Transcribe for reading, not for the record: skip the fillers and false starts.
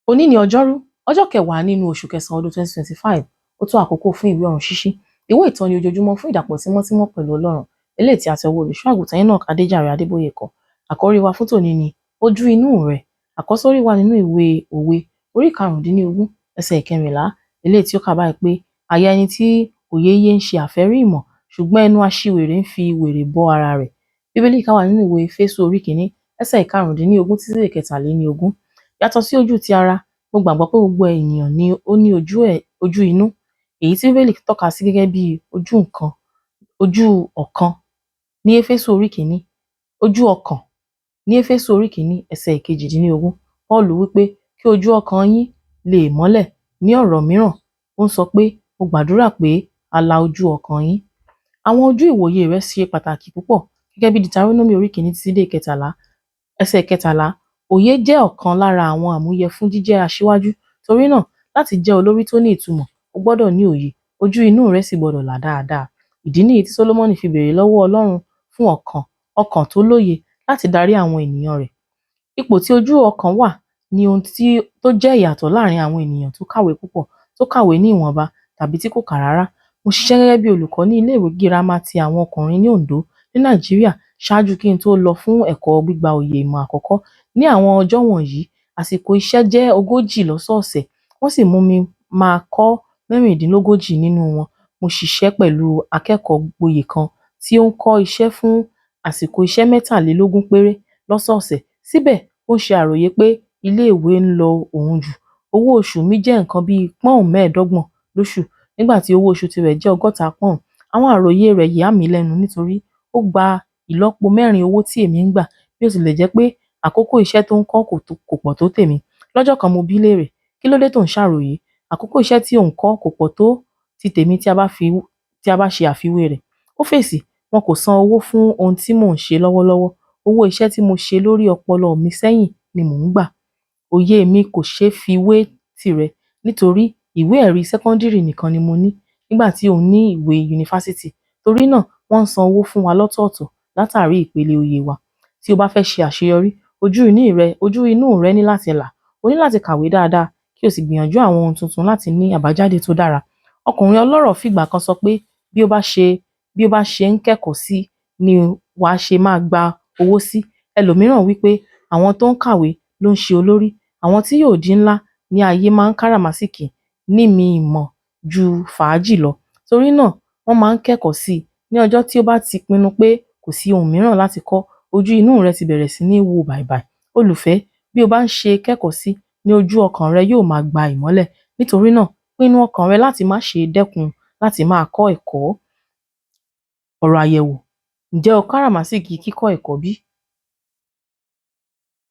Òní ni Ọjọ́rú, ọjọ́ kẹwàá nínú oṣù kẹsàn-án ọdún 2025. Ó tó àkókò fún ìwé ọ̀run ṣíṣí, ìwé ìtọ́ni ojoojúmọ́ fún ìdàpọ̀ tímọ́tímọ́ pẹ̀lú Ọlọ́run, eléyìí tí a ti ọwọ́ Olùṣọ́-àgùntàn Enoch Adéjàre Adébóyè kọ. Àkórí wa fún tòní ni Ojú inú rẹ. Àkọ́sórí wà nínú ìwé Òwe orí 15, ẹsẹ̀ 14, eléyìí tí ó kà báyìí pé, àyà ẹni tí òye yé ń ṣe àfẹ́rí ìmọ̀, ṣùgbọ́n ẹnu aṣiwèrè ń fi wèrè bọ́ ara rẹ̀. Bíbélì kíkà wà nínú ìwé Éfésù orí 1, ẹsẹ̀ 15 títí dé 23. Yàtọ̀ sí ojú ti ara, mo gbàgbọ́ pé gbogbo ènìyàn ni ó ní ojú inú, èyí tí Bíbélì tọ́ka sí gẹ́gẹ́ bí ojú nǹkan, ojú ọ̀kan ní Éfésù orí 1, ojú ọkàn ní Éfésù orí 1, ẹsẹ̀ 18. Pọ́ọ̀lù wí pé kí ojú ọkàn yín lè mọ́lẹ̀. Ní ọ̀rọ̀ mìíràn, ó ń sọ pé mo gbàdúrà pé a la ojú ọkàn yín. Àwọn ojú ìwòye rẹ ṣe pàtàkì púpọ̀ gẹ́gẹ́ bí Deuteronomy orí 1 títí dé 13, ẹsẹ̀ 13. Òye jẹ́ ọ̀kan lára àwọn àmúyẹ fún jíjẹ́ aṣíwájú. Torí náà, láti jẹ́ olórí tó ní ìtumọ̀, o gbọ́dọ̀ ní òye, ojú inú rẹ sì gbọ́dọ̀ là dáadáa. Ìdí nìyí tí Sólómọ́nì fi béèrè lọ́wọ́ Ọlọ́run fún ọkàn tó lóye láti darí àwọn ènìyàn rẹ̀. Ipò tí ojú ọkàn wà ní ohun tó jẹ́ ìyàtọ̀ láàrin àwọn ènìyàn tó kàwé púpọ̀, tó kàwé ní ìwọ̀nba tàbí tí kò kà rárá. Mo ṣiṣẹ́ gẹ́gẹ́ bí olùkọ́ ní ilé ìwé girama ti àwọn ọkùnrin ní Oǹdó ní Nàìjíríà ṣáájú kí n tó lọ fún ẹ̀kọ́ gbígba oyè ìmọ̀ àkọ́kọ́. Ní àwọn ọjọ́ wọ̀nyí, àsìkò iṣẹ́ jẹ́ 40 lọ́sọ̀ọ̀sẹ̀, wọ́n sì mú mi máa kọ́ 36 nínú wọn. Mo ṣiṣẹ́ pẹ̀lú akẹ́kọ̀ọ́ gboyè kan tí ó ń kọ́ iṣẹ́ fún àsìkò iṣẹ́ 23 péré lọ́sọ̀ọ̀sẹ̀. Síbẹ̀, ó ń ṣe àròyé pé ilé ìwé ń lọ òun jù. Owó oṣù mi jẹ́ nǹkan bí £25 lóṣù, nígbà tí owó oṣù tirẹ̀ jẹ́ £60. Àwọn àròyé rẹ̀ yà mí lẹ́nu nítorí ó gba ìlọ́po mẹ́rin owó tí èmi ń gbà, bí ó tilẹ̀ jẹ́ pé àkókò iṣẹ́ tó ń kọ́ kò pọ̀ tó tèmi. Lọ́jọ́ kan mo bí léèrè, kí ló dé tó ń ṣàròyé? Àkókò iṣẹ́ tí ò ń kọ́ kò pọ̀ tó ti tèmi tí a bá ṣe àfiwé rẹ̀. Ó fèsì, wọn kò san owó fún ohun tí mò ń ṣe lọ́wọ́lọ́wọ́. Owó iṣẹ́ tí mo ṣe lórí ọpọlọ mi sẹ́yìn ni mò ń gbà. Òye mi kò ṣe é fi wé tirẹ̀ nítorí ìwé ẹ̀rí sẹ́kọ́ńdìrì nìkan ni mo ní nígbà tí òun ní ìwé yunifásítì. Torí náà, wọ́n ń san owó fún wa lọ́tọ̀ọ̀tọ̀ látàrí ìpele oyè wa. Tí o bá fẹ́ ṣe àṣeyọrí, ojú inú rẹ ní láti là. O ní láti kàwé dáadáa kí o sì gbìyànjú àwọn ohun tuntun láti ní àbájáde tó dára. Ọkùnrin ọlọ́rọ̀ fìgbà kan sọ pé bí o bá ṣe ń kẹ́kọ̀ọ́ sí ni wàá ṣe máa gba owó sí. Ẹlòmíràn wí pé àwọn tó ń kàwé ló ń ṣe olórí. Àwọn tí yóò di ńlá ní ayé máa ń káràmásìkí nímìí ìmọ̀ ju fàájì lọ. Torí náà, wọ́n máa ń kẹ́kọ̀ọ́ sí i. Ní ọjọ́ tí o bá ti pinnu pé kò sí ohun mìíràn láti kọ́, ojú inú rẹ ti bẹ̀rẹ̀ sí ní wò bàìbàì. Olùfẹ́, bí o bá ń ṣe kẹ́kọ̀ọ́ sí ní ojú ọkàn rẹ yóò máa gba ìmọ́lẹ̀. Nítorí náà, pinnu ọkàn rẹ láti má ṣe dẹ́kun láti máa kọ́ ẹ̀kọ́. Ọ̀rọ̀ àyẹ̀wò. Ǹjẹ́ o káràmásìkí kíkọ́ ẹ̀kọ́ bí?